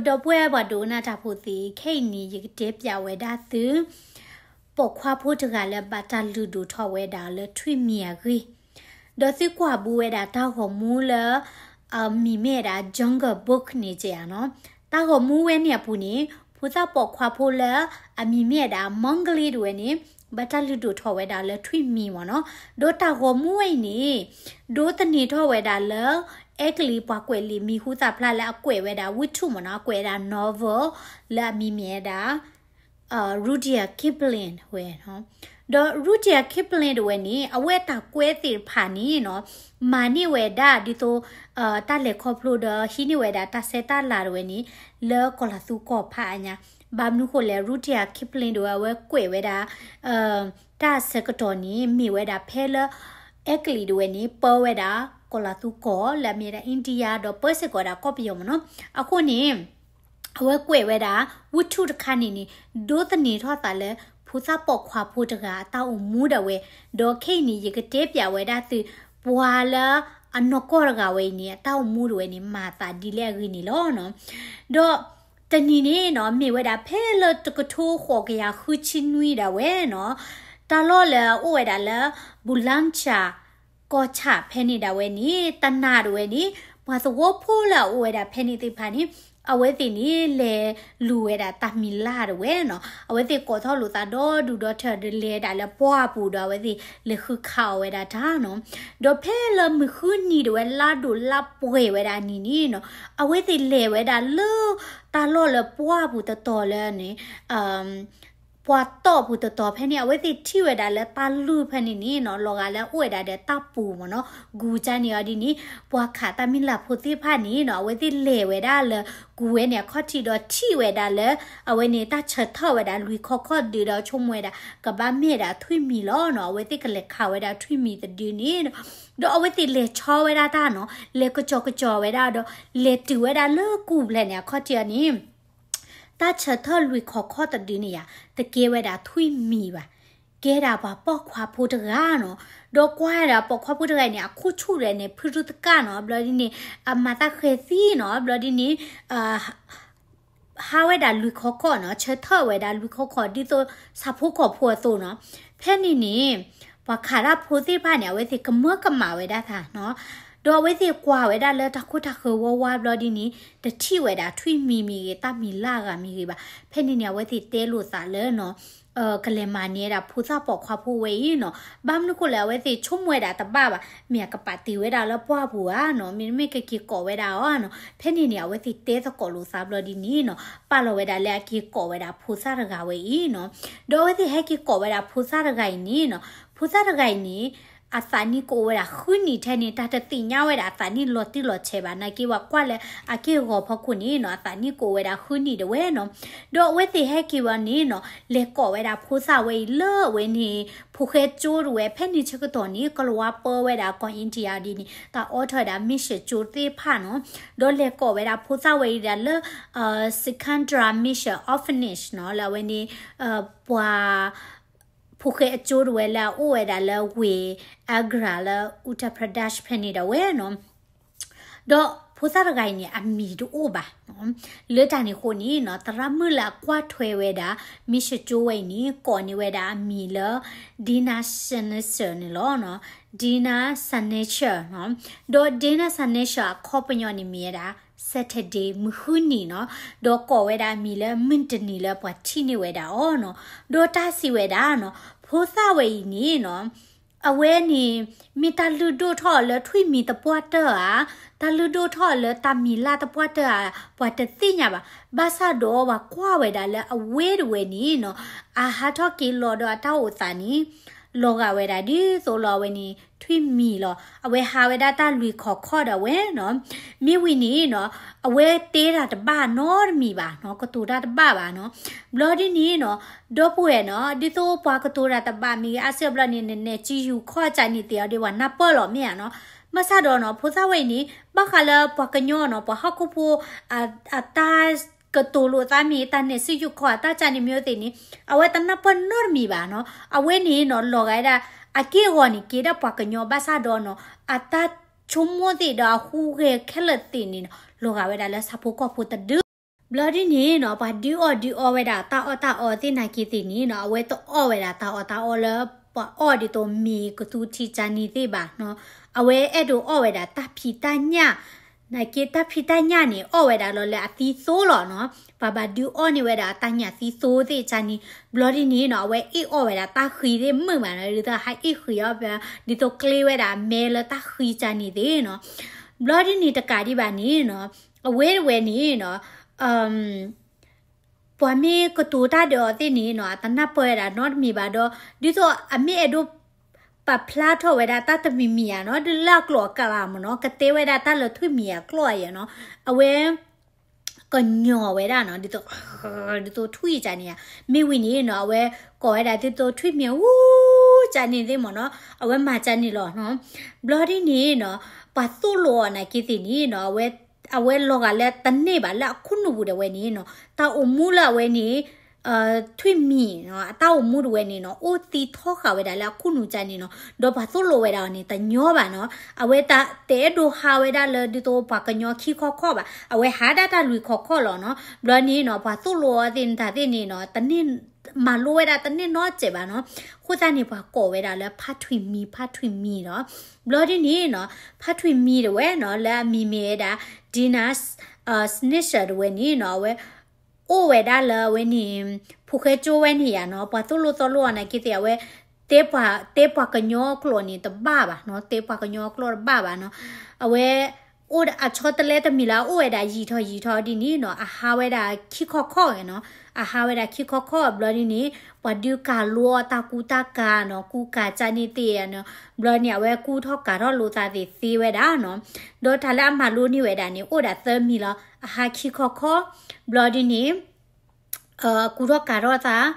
ဒီပုၢ်ဝဲၢ်ပှၤဒိကနၣ်တၢ်ဖိသ့ၣ်, ခဲအံၤန့ၣ် ယကတဲပျးဝဲဒၣ်သု ပိာ်ခွါဖိတဂၤလၢဘၣ်တၢ်လုၢ်ဒိၣ်ထီၣ်ဝဲဒၣ်လၢထွံၣ်မံၤအဂ့ၢ်, ဒီးသုကွၢ်ဘူးဝဲဒၣ်တၢ်ဂီၤမူလၢ အမံၤမ့ၢ်ဝဲဒၣ် Jungle Book န့ၣ်က့နီၤ. တၢ်ဂီၤမူဝဲန့ၣ်အပူၤန့ၣ် ဖိသၣ်ပိာ်ခွါဖိလၢ အမံၤမ့ၢ်ဝဲဒၣ် Mowgli တဝဲန့ၣ် ဘၣ်တၢ်လုၢ်ဒိၣ်ထီၣ်ဝဲဒၣ်လၢထွံၣ်မံၤမ့ၢ်နီၤ. ဒီးတၢ်ဂီၤမူဝဲအံၤန့ၣ် ဒိးသန့ၤထီၣ်ဝဲဒၣ်လၢ အဲကလံးပှၤကွဲးလံာ်မံၤဟူသၣ်ဖျါလၢအကွဲးဝဲဒၣ် ဝတ္ထု မ့ၢ်နီၤ, အကွဲးဝဲဒၣ် novel လၢအမံၤမ့ၢ်ဝဲဒၣ် Rudyard Kipling ဝဲနီၤ. ဒီး Rudyard Kipling တဝဲန့ၣ် အဝဲအတၢ်ကွဲးသ့ၣ်တဖၣ်န့ၣ်နီၤ မၤန့ၢ်ဝဲဒၣ်ဒ်သိး တၢ်လဲၤခီဖျိဒီးဟံးန့ၢ်ဝဲဒၣ်တၢ်ဆဲးတၢ်လၤတဝဲန့ၣ် လၢကီၤလၤသူကီၢ်ဖးအါညါ. ဘၣ်မနုၤဃိလဲၣ် Rudyard Kipling တဝဲ အဝဲကွဲးဝဲဒၣ် တၢ်ဆၢကတီၢ်န့ၣ် မ့ၢ်ဝဲဒၣ်ဖဲလၢ အဲကလံးတဝဲန့ၣ် ပၢဝဲဒၣ် ကီၤလၤသူကီၢ်လၢအမ့ၢ်ဝဲဒၣ် India ဒီးပၢစ့ၢ်ကီးဝဲဒၣ်ကီၢ်ပယီၤမ့ၢ်နီၤ. အဃိန့ၣ် အဝဲကွဲးဝဲဒၣ် ဝတ္ထု တခါန့ၣ်န့ၣ် ဒိးသန့ၤထီၣ်သးလၢ ဖိသၣ်ပိာ်ခွါဖိတဂၤအတၢ်အိၣ်မူဒၣ်ဝဲ, ဒီးခဲအံၤန့ၣ် ယကတဲပျးဝဲဒၣ်သု ပှၤလၢအနီၢ်ကီၢ်တဂၤဝဲအံၤန့ၣ် အတၢ်အိၣ်မူဒၣ်ဝဲန့ၣ် မၤသးဒ်လဲၣ်အဂ့ၢ်န့ၣ်လီၤနီၤ. ဒီးတနံၤန့ၣ်နီၤ မ့ၢ်ဝဲဒၣ်ဖဲလၢတကထိဃိးကယၤဃုဆံနွံဒၣ်ဝဲနီၤ, တၢ်လီၢ်လၢအအိၣ်ဝဲဒၣ်လၢ ဘူလၣ်စၢ် ကီၢ်ဆၣ်ဖဲန့ၣ်ဒၣ်ဝဲန့ၣ် တနၤဒၣ်ဝဲန့ၣ် ပှၤသဝီဖိလၢအအိၣ်ဝဲဒၣ်ဖဲန့ၣ်သ့ၣ်တဖၣ်န့ၣ် အဝဲသ့ၣ်န့ၣ် လဲၤလူၤဝဲဒၣ်တၢ်မံၤလၢ်ဒၣ်ဝဲနီၤ. အဝဲသ့ၣ်ကိးထီၣ်လိာ်သးဒီဒူၣ်ဒီထၢၣ်ဒီးလဲၤဒၣ်လၢပှၢ်ပူၤဒီး အဝဲသ့ၣ်လဲၤဃုခးအီၤဝဲဒၣ်တၢ်နီၤ. ဒီးဖဲလၢမုၢ်ဃုနံၤဒၣ်ဝဲ လါဒိၣ်လါပှဲၤဝဲဒၣ်အနံၤန့ၣ်နီၤ, အဝဲသ့ၣ်လဲၤဝဲဒၣ်လၢ တၢ်လီၢ်လၢပှၢ်ပူၤတတီၤလၢန့ၣ် ပှၤတီၢ်ပူၤတတီၤဖဲန့ၣ် အဝဲသ့ၣ်ထံၣ်ဝဲဒၣ်လၢတၢ်လုၢ်ဖဲန့ၣ်န့ၣ်နီၤ လီၤဂာ်လၢအအိၣ်ဝဲဒၣ်ဒီးတၢ်ပူၤမ့ၢ်နီၤ, ဂူၤကန့ၣ်အီၤဒ်န့ၣ် ပှၤခးတၢ်မံၤလၢ်ဖိသ့ၣ်တဖၣ်န့ၣ်နီၤ အဝဲသ့ၣ်လဲၤဝဲဒၣ်လၢ ဂူၤဝဲန့ၣ်အခီၣ်ထံးဒီးထံၣ်ဝဲဒၣ်လၢ အဝဲန့ၣ်တၢ်ဆၢထၢၣ်ဝဲဒၣ်လွံၢ်ခီၣ်ခီၣ်တဒုဒီးဆိကမိၣ်ဝဲဒၣ် ကဘၣ်မ့ၢ်ဒၣ်ထွံၣ်မံၤလီၤနီၤ, အဝဲသ့ၣ်ကလဲၤခးဝဲဒၣ်ထွံၣ်မံၤတဒုန့ၣ်နီၤ, ဒီးအဝဲသ့ၣ်လဲၤဆီဝဲဒၣ်တၢ်နီၤ, လဲၤကစီၤကစီၤဝဲဒၣ်ဒီး လဲၤတုၤဝဲဒၣ်လၢကူၣ်ဖျဲးန့ၣ်အခီၣ်ထံးအီၤန့ၣ် တၢ်ဆၢထၢၣ်လွံၢ်ခီၣ်ခီၣ်တဒုန့ၣ်ယါ တကဲဝဲဒၣ်ထွံၣ်မံၤဘၣ်, ကဲဒၣ်ပှၤပိာ်ခွါဖိတဂၤနီၤ, ဒီးကွၢ်ဝဲဒၣ်ပိာ်ခွါဖိတဂၤန့ၣ် အခိၣ်ဆူၣ်ဒၣ်န့ၣ် ဖုရူတကၣ်နီၤ, ဘျီဒ်န့ၣ် အမၤတၢ်ဃဲၤသံနီၤ, ဘျီဒ်န့ၣ် ဟးဝဲဒၣ်လွံၢ်ခီၣ်ခီၣ်နီၤ, ဆၢထၢၣ်ဝဲဒၣ်လွံၢ်ခီၣ်ခီၣ် ဒ်သိးဆၣ်ဖိကီၢ်ဖိအသိးနီၤ, ဖဲန့ၣ်န့ၣ် ပှၤခးတၢ်ဖိသ့ၣ်တဖၣ်န့ၣ် အဝဲသ့ၣ်ကမၢကမၣ်ဝဲဒၣ်တၢ်နီၤ, ဒီးအဝဲသ့ၣ်ကွၢ်ဝဲဒၣ်လၢတၢ်ခိၣ်တၢ်ဃၢၤဝါဝါဘျီဒ်န့ၣ် တထံၣ်ဝဲဒၣ်ထွံၣ်မံၤမ့ၢ်ဂ့ၤ တၢ်မံၤလၢ်ဂၤမ့ၢ်ဂ့ၤဘၣ်, ဖဲန့ၣ်န့ၣ် အဝဲသ့ၣ်တဲလိာ်သးလၢနီၤ ကလဲၤမၤန့ၢ်ဝဲဒၣ်ဖိသၣ်ပိာ်ခွါဖိဝဲအံၤနီၤ, ဘၣ်မနုၤဃိလဲၣ် အဝဲသ့ၣ်ဆိကမိၣ်ဝဲဒၣ်တဘၣ်ဘၣ်, မ့ၢ်အကပာ်တ့ၢ်ဝဲဒၣ်လၢပှၢ်ပူၤဧါနီၤ, မ့တမ့ၢ်ကက့ၤကိးဝဲဒၣ်အီၤနီၤ, ဖဲန့ၣ်န့ၣ် အဝဲသ့ၣ်တဲသကိးလိာ်သးဘျီဒ်န့ၣ်နီၤ, ပာ်လီၤဝဲဒၣ်လၢအက့ၤကိးဝဲဒၣ်ဖိသၣ်တဂၤဝဲအံၤနီၤ, ဒီးအဝဲသ့ၣ်ဟဲက့ၤကိးဝဲဒၣ်ဖိသၣ်တဂၤအံၤန့ၣ်နီၤ, ဖိသၣ်တဂၤအံၤန့ၣ် အသးနံၣ်ကအိၣ်ဝဲဒၣ်ဃုနံၣ်ထဲန့ၣ် တၢ်တသ့ၣ်ညါဝဲဒၣ်အသးနံၣ်လီၤတံၢ်လီၤဆဲးဘၣ်, နာ်က့ပှၤကွၢ်လၢအက့ၢ်အဂီၤဖီခိၣ်န့ၣ်နီၤ အသးနံၣ်ကအိၣ်ဝဲဒၣ်ဃုနံၣ်ဒၣ်ဝဲနီၤ, ဒီးအဝဲသ့ၣ်ဟဲက့ၤဝဲန့ၣ်နီၤ လဲၤကိးဝဲဒၣ်ဖိသၣ်ဝဲအံၤလၢအဝဲန့ၣ် ဖိၣ်ဃဲကၠိတဝဲ, ဖဲန့ၣ်ဆၢကတီၢ်န့ၣ် ကလၤဝါပၢဝဲဒၣ်ကီၢ် India ဒ်န့ၣ် တၢ်အိးထီၣ်ဝဲဒၣ် mission ကၠိသ့ၣ်တဖၣ်နီၤ, ဒီးလဲၤကိးဝဲဒၣ်ဖိသၣ်ဝဲအံၤဒၣ်လၢ Sikandra Mission Orphanage နီၤ, လၢအဝဲန့ၣ် ပှၤ ဖိၣ်ဃဲအကၠိတဝဲလၢအအိၣ်ဝဲဒၣ်လၢဝ့ၢ် Agra လၢ Uttar Pradesh ဖဲန့ၣ်ဒၣ်ဝဲနီၤ, ဒီးဖိသၣ်တဂၤအံၤန့ၣ် အမံၤတအိၣ်ဘၣ်နီၤ, လၢတၢ်န့ၣ်အဃိန့ၣ်နီၤ သရၣ်မုၣ်လၢအကွၢ်ထွဲဝဲဒၣ် mission ကၠိဝဲအံၤန့ၣ် ကိးန့ၢ်ဝဲဒၣ်အမံၤလၢ Dina Saneser န့ၣ်လီၤနီၤ, Dina Saneser နီၤ, ဒီး Dina Saneser အခီပညီန့ၣ်မ့ၢ်ဝဲဒၣ် Saturday မုၢ်ဃုနံၤနီၤ, ဒီးကိးဝဲဒၣ်အမံၤလၢမုၢ်တနံၤလၢပှၤထံၣ်န့ၢ်ဝဲဒၣ်အီၤနီၤ, ဒီးတၢ်စံးဝဲဒၣ်နီၤ ဖိသၣ်ဝဲအံၤန့ၣ်နီၤ အဝဲန့ၣ် မ့ၢ်တၢ်လုၢ်ဒိၣ်ထီၣ်လၢထွံၣ်မံၤတပှၢ်တၢၢ်ဧါ, တၢ်လုၢ်ဒိၣ်ထီၣ်လၢတၢ်မံၤလၢ်တပှၢ်တၢၢ်ဧါ, ပှၤတသ့ၣ်ညါဘၣ်, ဘၣ်ဆၣ်ဒီးပှၤကွၢ်ဝဲဒၣ်လၢအဝဲတဝဲန့ၣ်နီၤ အဟးထီၣ်က့ၤလီၤဒီးအတၢ်အိၣ်သးန့ၣ် လီၤဂာ်ဝဲဒၣ်ဒ်သိးလီၤအဝဲန့ၣ် ထွံၣ်မံၤလီၤ. အဝဲဟးဝဲဒၣ်တၢ်လွံၢ်ခီၣ်ခီၣ်ဒၣ်ဝဲနီၤ. မ့ၢ်ဝံၤန့ၣ်နီၤ အဝဲတဲတၢ်တဘၣ်နီတမံၤဘၣ်နီၤ, ကတိၤတၢ်တဘၣ်ဘၣ်နီၤ. ဘျီဒ်န့ၣ်နီၤ ဒီပုၢ်ဝဲၢ်နီၤ ဒ်သိးပှၤကတိၤတၢ်တဘၣ်မ့ၢ်ဂ့ၤ အါစုအဘျီန့ၣ် နနဲၣ်စုယူၢ်ခီၣ်ကၢန့ၣ်သ့ၣ်အီၤဒီးပှၤနၢ်ပၢၢ်လီၤမ့ၢ်ဧါနီၤ. ဘၣ်ဆၣ်ဒီးနီၤ ဖိသၣ်ဝဲအံၤန့ၣ် ဘၣ်ဃးလၢပှၤကညီနီၤ ပှၤဟီၣ်ခိၣ်ဖိ အတၢ်ကတိၤလိာ်သးမ့ၢ် တၢ်နဲၣ်စုယူၢ်ခီၣ်အတၢ်ကၢန့ၣ်မ့ၢ်အိၣ်သ့ၣ်န့ၣ် အဝဲတနၢ်ပၢၢ်နီတမံၤဘၣ်နီၤ. အဝဲန့ၣ်နီၤ လီၤဂာ်ဝဲဒၣ် အက့ၢ်အဂီၤန့ၣ် က့ၤဒၣ်ပှၤကညီဘၣ်ဆၣ်ဒီးနီၤ အတၢ်ဆိကမိၣ်သ့ၣ်ဒီးအဟူးဂဲၤခဲလၢာ်သ့ၣ်န့ၣ်နီၤ လီၤဂာ်ဝဲဒၣ်လၢဆၣ်ဖိကီၢ်ဖိတဒု ဘျီဒ်န့ၣ်နီၤ ပှၤဒုးအီၣ်ဒုးအီဝဲဒၣ်တၢ်အီၣ်တၢ်အီသ့ၣ်နာ်က့သ့ၣ်န့ၣ်နီၤ အဝဲတအီၣ်ဝဲဒၣ်တၢ်အီၣ်တၢ်အီလၢ ပှၤအီၣ်ဒ်သိးမ့ၤကသူထံကၢန့ၣ်သ့ၣ်ဘၣ်နီၤ. အဝဲအဲၣ်ဒိးအီၣ်ဝဲဒၣ်တၢ်ဖံးတၢ်ညၣ် နာ်က့တၢ်ဖံးတၢ်ညၣ်န့ၣ် အီၣ်ဝဲဒၣ်လီၤလၢအသံသိလီၤနီၤ. ပှၤဘၣ်ဒုးအီၣ်န့ၢ်ဝဲဒၣ်အတၢ်ညၣ်သံသိသ့ၣ်ကၢန့ၣ် ဘျီဒ်န့ၣ်နီၤ အဝဲအ့ၣ်အီၣ်ဝဲဒၣ်တၢ်ဃံသ့ၣ်မုာ်မးနီၤ ဒ်သိးဟးအ့ၣ်ဃံအီၣ်ဖဲ ဒ်သိးကျ့ဝဲဒၣ်အမဲလၢတၢ်ဃံကၢန့ၣ်သ့ၣ်နီၤ. ဘျီဒ်န့ၣ်တကးဒံးဘၣ်န့ၣ်နီၤ အဝဲတဝဲန့ၣ်နီၤ ပှၤမ့ၢ်ကတိၤတၢ်ဒီးအီၤသ့ၣ်န့ၣ်နီၤ အတနၢ်ပၢၢ်ဝဲဒၣ်နီတမံၤဘၣ်ဒီး ဒ်သိးအမ့ၢ်အဲၣ်ဒိး ပာ်ဖျါထီၣ်ဝဲဒၣ်တၢ်တမံၤမံၤဧါနီၤ ဒ်လၢအကျိာ်အကျါဘၣ်မ့ၢ်နီၤ ကတဲဝဲဒၣ်တၢ်လၢထွံၣ်မံၤအကျိာ်ဧါနီၤ အဝဲ ကညီၤဝဲဒၣ်နီၤ ဒ်သိး ဒ်သိးထွံၣ်ကၢန့ၣ်ဧါ မ့ၢ်ဝံၤန့ၣ်နီၤ အဝဲကိးဝဲဒၣ်ဒ်သိးထွံၣ်မံၤအူကၢန့ၣ်သ့ၣ်မ့ၢ်နီၤ အဝဲမၤကၢန့ၣ်လီၤနီၤ. ဘျီဒ်န့ၣ်နီၤ ပှၤသိၣ်လိအီၤနာ်က့သ့ၣ်န့ၣ်နီၤ အဝဲ အဝဲလီၤဂာ်လၢတန့ၢ်ဘၣ်လၢအခိၣ်နူာ်ပူၤဒၣ်ဝဲန့ၣ်နီၤ တၢ်အိၣ်မူလၢအဝဲန့ၣ် ထွံၣ်မံၤနီၤ အတၢ်အိၣ်မူတဝဲန့ၣ်နီၤ အိၣ်သံထီဃာ်ဝဲဒၣ်လၢအခိၣ်နူာ်ကၢန့ၣ်နီၤ ဒီးပှၤသိၣ်လိဝဲဒၣ်အီၤန့ၣ် တညီဘၣ်နီၤ အဝဲတ တအဲၣ်ဒိးဟးဝဲဒၣ်လၢဒ်သိးပှၤကညီခံခီခီၣ်ဘၣ် အဝဲဟးဒၣ်တၢ်လွံၢ်ခီခီၣ်လီၤနီၤ. ဘျီန့ၣ်နီၤ ပှၤသိၣ်လိအီၤသ့ၣ်နတၢ်သ့ၣ်န့ၣ်နီၤ တန့ၢ် မၤလိဝဲဒၣ်တန့ၢ်နီတစဲးဘၣ်နီၤ. အဃိသတးန့ၣ် ပှၤကိးဝဲဒၣ်လၢဖါထွံၣ်မံၤ ဖါထွံၣ်မံၤနီၤ. ဘျီဒ်န့ၣ်နီၤ ဖါထွံၣ်မံၤတဝဲနီၤ လၢအမံၤမ့ၢ်ဝဲဒၣ် Dina Snitcher တဝဲန့ၣ်နီၤ အဝဲ အိၣ်ဝဲဒၣ်လၢအဝဲန့ၣ် ဖိၣ်ဃဲကၠိဝဲန့ၣ်ယါနီၤ ပှၤသိၣ်လိသီလိအီၤနာ်က့သ့ၣ် အဝဲ တဲပှၤ တဲပှၤကညီအကျိာ်န့ၣ်တဘၣ်ဘၣ်နီၤ တဲပှၤကညီအကျိာ်တဘၣ်ဘၣ်နီၤ. အဝဲ အိၣ်အဆီတလဲတမံၤလၢအအိၣ်ဝဲဒၣ်ယံာ်ထီၣ်ယံာ်ထီၣ်ဒ်န့ၣ်နီၤ အဟးဝဲဒၣ်ခံခီခီၣ်နီၤ အဟးဝဲဒၣ်ခံခီခီၣ်ဘျီဒ်န့ၣ် ပှၤဒုးကၤလိအီၤတၢ်ကူတၢ်ကၤနီၤ ကူကၤကၢန့ၣ်သ့ၣ်နီၤ ဘျီန့ၣ် အဝဲကူထီၣ်ကၤထီၣ်လိာ်သးသ့ၣ်သ့ဝဲဒၣ်နီၤ. ဒီးတၢ်လၢအမၤလိန့ၢ်ဝဲဒၣ်န့ၣ် အိၣ်ဒၣ်သၢမံၤလီၤ အဟးခံခီခီၣ် ဘျီဒ်န့ၣ် ကူထီၣ်ကၤထီၣ်သး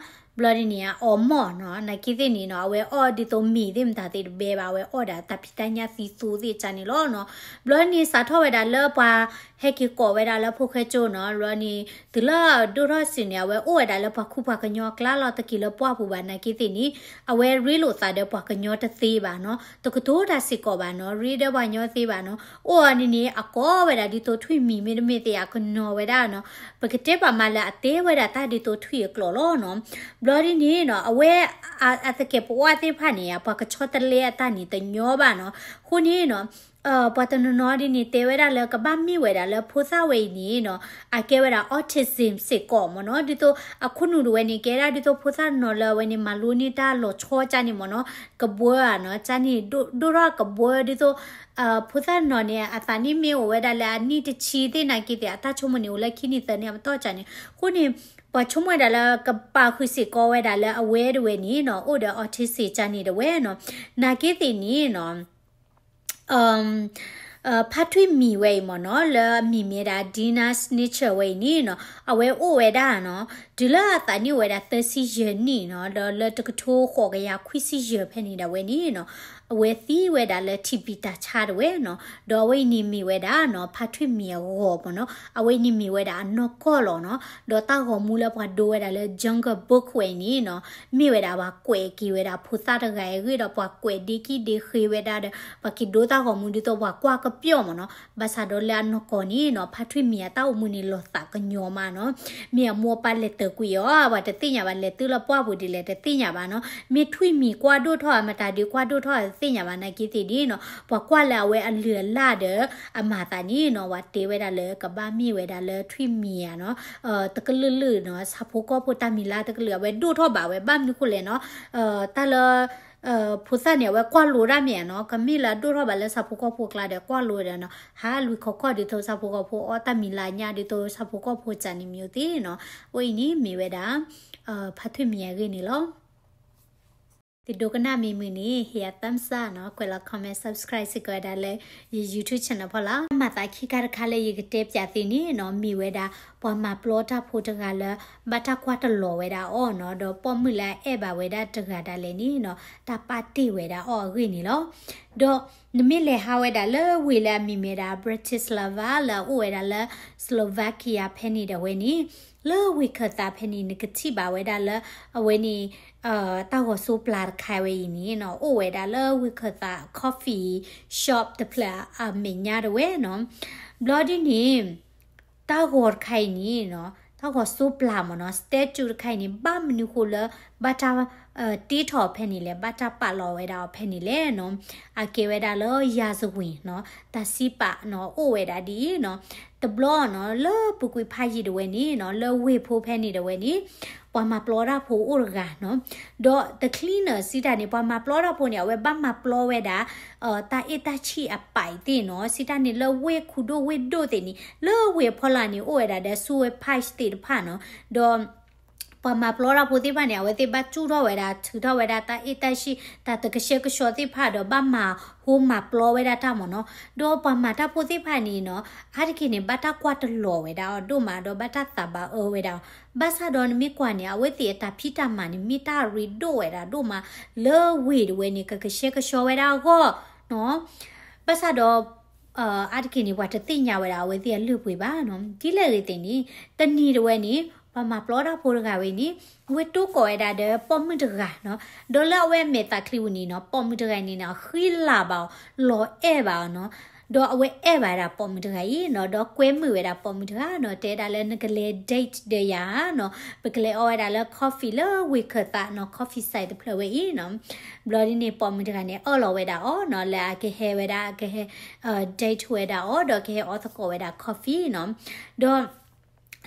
ဘျီဒ်န့ၣ် အီၤမီၢ်နီၤ နာ်က့သ့ၣ်န့ၣ်နီၤ အဝဲအီၣ်ဒ်သိးမ့ၤသ့ၣ်မတၤသ့ၣ်တဘဲဘၣ် အဝဲအီၣ်ဒၣ်တၢ်ဖံးတၢ်ညၣ်သံသိသ့ၣ်ကၢန့ၣ်လီၤနီၤ. ဘျီန့ၣ်စးထီၣ်ဝဲဒၣ်လၢပှၤဟဲက့ၤကိးဝဲဒၣ်လၢဖိၣ်ဃဲကၠိနီၤ ဘျီန့ၣ် တုၤလၢဒိၣ်ထီၣ်စ့ၢ်န့ၣ် အဝဲအိၣ်ဝဲဒၣ်လၢပှၤခူပှၤကညီအကျါလီၤ တက့ၤလၢပှၢ်ပူၤဘၣ်နာ်က့သ့ၣ်န့ၣ် အဝဲရ့လိာ်သးဒီးပှၤကညီတသ့ဘၣ်နီၤ တကတိၤတၢ်စ့ၢ်ကီးဘၣ်နီၤ ရ့ဒီးပှၤကညီတသ့ဘၣ်နီၤ အိၣ်အီၤန့ၣ်န့ၣ် အကိးဝဲဒၣ်ဒ်သိးထွံၣ်မံၤမ့တမ့ၢ်သ့ၣ် အကညီၤဝဲဒၣ်နီၤ ပကတဲဘၣ်မးလၢအတဲဝဲဒၣ်တၢ်ဒ်သိးထွံၣ်အကျိာ်လီၤနီၤ. ဘျီဒ်န့ၣ်နီၤ အဝဲ အသကဲးပဝးသ့ၣ်တဖၣ်န့ၣ် ပှၤကဆီတလဲအတၢ်န့ၣ်တညီဘၣ်နီၤ အဃိန့ၣ်နီၤ ပှၤတနီၤနီၤဒ်န့ၣ် တဲဝဲဒၣ်လၢကဘၣ်မ့ၢ်ဝဲဒၣ်လၢဖိသၣ်ဝဲအံၤန့ၣ်နီၤ အကဲဝဲဒၣ် autism စ့ၢ်ကီးမ့ၢ်နီၤ ဒ်သိးအခိၣ်နူာ်တဝဲန့ၣ် ကဲဒၣ်ဒ်သိးဖိသၣ်တနီၤလၢအဝဲန့ၣ် မၤလိန့ၢ်တၢ်လီၤဆီကၢန့ၣ်မ့ၢ်နီၤ ကဘှၢဧါနီၤ ကၢန့ၣ် ဒိၣ်ထီၣ်ကဘှၢဒ်သိး ဖိသၣ်တနီၤန့ၣ် အသးန့ၣ်မ့ၢ်အိၣ်ဝဲဒၣ်လၢအနံၣ်တဆံသ့ၣ်နာ်က့သ့ၣ် အတၢ်ဆိကမိၣ်န့ၣ်အိၣ်လၢခံနံၣ်သၢနံၣ်အပတီၢ်ကၢန့ၣ် အဃိန့ၣ် ပှၤဆိကမိၣ်ဝဲဒၣ်လၢကပာ်ဃုာ်စ့ၢ်ကီးဝဲဒၣ်လၢအဝဲတဝဲန့ၣ်နီၤ အိၣ်ဒီး autism ကၢန့ၣ်တဝဲနီၤ နာ်က့သ့ၣ်န့ၣ်နီၤ ဖါထွံၣ်မံၤဝဲအံၤမ့ၢ်နီၤ လၢအမံၤမ့ၢ်ဒၣ် Dina Snitcher ဝဲအံၤန့ၣ်နီၤ အဝဲအိၣ်ဝဲဒၣ်နီၤ တုၤလၢအသးနံၣ်အိၣ်ဝဲဒၣ်သၢဆံယဲၢ်နံၣ်နီၤ ဒီးလၢတကထိဃိးကယၤခွံဆံယဲၢ်ဖဲန့ၣ်ဒၣ်ဝဲန့ၣ်နီၤ အဝဲသံဝဲဒၣ်လၢ ထံၣ်ဘံၣ်တၢ်ဆါတဝဲနီၤ ဒီးအဝဲအံၤန့ၣ်မ့ၢ်ဝဲဒၣ်နီၤ ဖါထွံၣ်မံၤအဂီၤမ့ၢ်နီၤ အဝဲအံၤန့ၣ်မ့ၢ်ဝဲဒၣ်အနီၢ်ကီၢ်လီၤနီၤ ဒီးတၢ်ဂီၤမူလၢပှၤဒိဝဲဒၣ်လၢ Jungle Book ဝဲအံၤန့ၣ်နီၤ မ့ၢ်ဝဲဒၣ်ပှၤကွဲးက့ၤဝဲဒၣ်ဖိသၣ်တဂၤအံၤအဂ့ၢ်ဒီးပှၤကွဲးဒ့ခံဒ့ဃ့ဝဲဒၣ်ဒီး ပှၤက့ၤဒိတၢ်ဂီၤမူဒ်သိးပှၤကွၢ်ကပျီၣ်မ့ၢ်နီၤ ဘၣ်ဆၣ်ဒီးလၢအနီၢ်ကီၢ်န့ၣ်နီၤ ဖါထွံၣ်မံၤအတၢ်အိၣ်မူန့ၣ်လီၤသးကညီၤမးနီၤ မ့ၢ်အမိၢ်အပၢ်လဲၤတၢၤကွံာ်အီၤ ပှၤတသ့ၣ်ညါဘၣ် လဲၤတုၤလၢပှၢ်ပူၤဒ်လဲၣ်တသ့ၣ်ညါဘၣ်နီၤ မ့ၢ်ထွံၣ်မံၤကွၢ်ဒိၣ်ထီၣ်ဧါ မတၤဒုးကွၢ်ဒိၣ်ထီၣ်ဧါတသ့ၣ်ညါဘၣ်နာ်က့သ့ၣ်န့ၣ်နီၤ ပှၤကွၢ်လၢအဝဲအလုၢ်အလၢ်ဒီး အမၤသးန့ၣ်နီၤ ပှၤတဲဝဲဒၣ်လၢကဘၣ်မ့ၢ်ဝဲဒၣ်လၢထွံၣ်မံၤဧါနီၤ တကလုာ်လုာ်နီၤ ဆၣ်ဖိကီၢ်ဖိတၢ်မံၤလၢ်တကလုာ် အဝဲဒိၣ်ထီၣ်ဘၣ်ဝဲ ဘၣ်မနုၤဃိလဲၣ်နီၤ တၢ်လၢ ဖိသၣ်န့ၣ် အဝဲကွၢ်လိတၢ်မ့ၢ်ဧါနီၤ ကမ့ၢ်လၢအဒိၣ်ထီၣ်ဘၣ်လၢဆၣ်ဖိကီၢ်ဖိအကျါဒီးကွၢ်လိဒီးနီၤ ဟးလွံၢ်ခီခီၣ်ဒ်သိးဆၣ်ဖိကီၢ်ဖိအီၣ်တၢ်မံၤလၢ်ညါဒ်သိးဆၣ်ဖိကီၢ်ဖိစၢ်န့ၣ်မ့ၢ်သ့နီၤ အဝဲအံၤန့ၣ်မ့ၢ်ဝဲဒၣ် ဖါထွံၣ်မံၤအဂ့ၢ်န့ၣ်လီၤ. သုဒိကနၣ်မ့ၢ်မုာ်န့ၣ် ဟ့ၣ်ယၤ thumbs up နီၤ ကွဲးလီၤ comment subscribe စ့ၢ်ကီးဝဲဒၣ်လၢယ YouTube channel ဖီလာ် မၤသးခံခါတခါလၢယကတဲပၠးသုန့ၣ်နီၤ မ့ၢ်ဝဲဒၣ် ပှၤမၤပျီတၢ်ဖိတဂၤလၢ ဘၣ်တၢ်ကွၢ်တလီၤဝဲဒၣ်အီၤနီၤ ဒီးပိာ်မုၣ်လၢအအဲၣ်ဘၣ်ဝဲဒၣ်တဂၤဒၣ်လဲာ်န့ၣ်နီၤ တၢ်ပာ်တ့ၢ်ဝဲဒၣ်အီၤအဂ့ၢ်န့ၣ်လီၤ. ဒီးနမ့ၢ်လဲၤဟးဝဲဒၣ်လၢဝ့ၢ်လၢအမံၤမ့ၢ်ဒၣ် Bratislava လၢအအိၣ်ဝဲဒၣ်လၢ Slovakia ဖဲန့ၣ်ဒၣ်ဝဲန့ၣ် လၢဝ့ၢ်ခၢၣ်သးဖဲန့ၣ် နကထံၣ်ဘၣ်ဝဲဒၣ်လၢ အဝဲန့ၣ် တၢ်ဂီၤစိပျၢ်တခါဝဲအံၤန့ၣ်နီၤ အိၣ်ဝဲဒၣ်လၢဝ့ၢ်ခၢၣ်သး coffee shop တဖျၢၣ်အမဲာ်ညါတဝဲနီၤ ဘျီဒ်န့ၣ် တၢ်ဂီၤတခါအံၤန့ၣ်နီၤ, တၢ်ဂီၤစိပျၢ်မ့ၢ်နီၤ, statue တခါအံၤန့ၣ် ဘၣ်မနုၤဃိလၢ ဘၣ်တၢ် တ့ထီၣ်ဖဲန့ၣ်လဲၣ်, ဘၣ်တၢ်ပာ်လီၤဝဲဒၣ်အီၤဖဲန့ၣ်လဲၣ်နီၤ. အကဲဝဲဒၣ်လၢ ရာဇဝင် နီၤ, တၢ်စံးပာ်နီၤ အိၣ်ဝဲဒၣ်ဒ်အံၤနီၤ. တဘျီနီၤ လၢပူၤကွံာ်ဖးယံာ်ဒၣ်ဝဲန့ၣ်နီၤ, လၢဝ့ၢ်ဖိဖဲန့ၣ်ဒၣ်ဝဲန့ၣ် ပှၤမၤပျီတၢ်ဖိအိၣ်တဂၤနီၤ. ဒီး the cleaner စံးတၢ်န့ၣ် ပှၤမၤပျီတၢ်ဖိန့ၣ် အဝဲဘၣ်မၤပျီဝဲဒၣ် တၢ်အ့ၣ်တၢ်ဆံၣ်အပာ်သ့ၣ်နီၤ. စံးတၢ်န့ၣ် လၢဝ့ၢ်ခူဒိၣ်ဝ့ၢ်ဒိၣ်သ့ၣ်န့ၣ် လၢဝ့ၢ်အဖီလာ်န့ၣ် အိၣ်ဝဲဒၣ်ဒီး sewer pipes သ့ၣ်တဖၣ်နီၤ. ဒီး ပှၤမၤပျီတၢ်ဖိသ့ၣ်တဖၣ်န့ၣ် အဝဲသ့ၣ်ဘၣ်စူၣ်ထီၣ်ဝဲဒၣ် ထုးထီၣ်ဝဲဒၣ်တၢ်အ့ၣ်တၢ်ဆံၣ် တၢ်တကဆှဲကဆှီသ့ၣ်တဖၣ်ဒီး ဘၣ်မၤဟိမၤပျီဝဲဒၣ်တၢ်မ့ၢ်နီၤ. ဒီးပှၤမၤတၢ်ဖိသ့ၣ်တဖၣ်န့ၣ်နီၤ အါတက့ၢ်န့ၣ် ဘၣ်တၢ်ကွၢ်တလီၤဝဲဒၣ်အီၤဒိၣ်မး ဒီးဘၣ်တၢ်သးဘၣ်အၢဝဲဒၣ်အီၤ. ဘၣ်ဆၣ်ဒီးနမ့ၢ်ကွၢ်န့ၣ် အဝဲသ့ၣ်အတၢ်ဖံးတၢ်မၤန့ၣ် မ့ၢ်တၢ်ရ့ဒိၣ်ဝဲဒၣ်ဒိၣ်မး လၢဝ့ၢ်ဒၣ်ဝဲန့ၣ် ကကဆှဲကဆှီဝဲဒၣ်အဂီၢ်နီၤ. ဘၣ်ဆၣ်ဒီး အါတက့ၢ်န့ၣ် ပှၤတသ့ၣ်ညါဝဲဒၣ်အဝဲသ့ၣ်အလုၢ်အပှ့ၤဘၣ်နီၤ. ဒ်လဲၣ်ဂ့ၤသ့ၣ်န့ၣ် တနံၤဒၣ်ဝဲန့ၣ် ပှၤမၤပျီတၢ်ဖိတဂၤဝဲန့ၣ် အဝဲတိၢ်ကိးဝဲဒၣ်ဒီးပိာ်မုၣ်တဂၤနီၤ. ဒီးလၢအဝဲအမဲာ်သးချံပူၤန့ၣ်နီၤ ပိာ်မုၣ်တဂၤန့ၣ်နီၤ ဃံလၤဘၣ်အီၤ လီၤအဲၣ်ဘၣ်အီၤနီၤ. ဒီးအဝဲအဲၣ်ဘၣ်ဝဲဒၣ်ပိာ်မုၣ်တဂၤအံၤနီၤ ဒီးကွဲမုာ်ဝဲဒၣ်ပိာ်မုၣ်တဂၤနီၤ တဲဒၣ်လၢနကလဲၤ date ဒီးယၤနီၤ ပကလဲၤအီၣ်ဝဲဒၣ်လၢ coffee လၢဝ့ၢ်ခၢၣ်သးနီၤ coffee site တဖျၢၣ်ဝဲအံၤနီၤ. ဘျီဒ်န့ၣ် ပိာ်မုၣ်တဂၤန့ၣ် အၢၣ်လီၤဝဲဒၣ်အီၤနီၤ လၢအကဟဲဝဲဒၣ် အကဟဲ date ဝဲဒၣ်အီၤ ဒီးကဟဲအီသကိးဝဲဒၣ် coffee နီၤ. ဒီး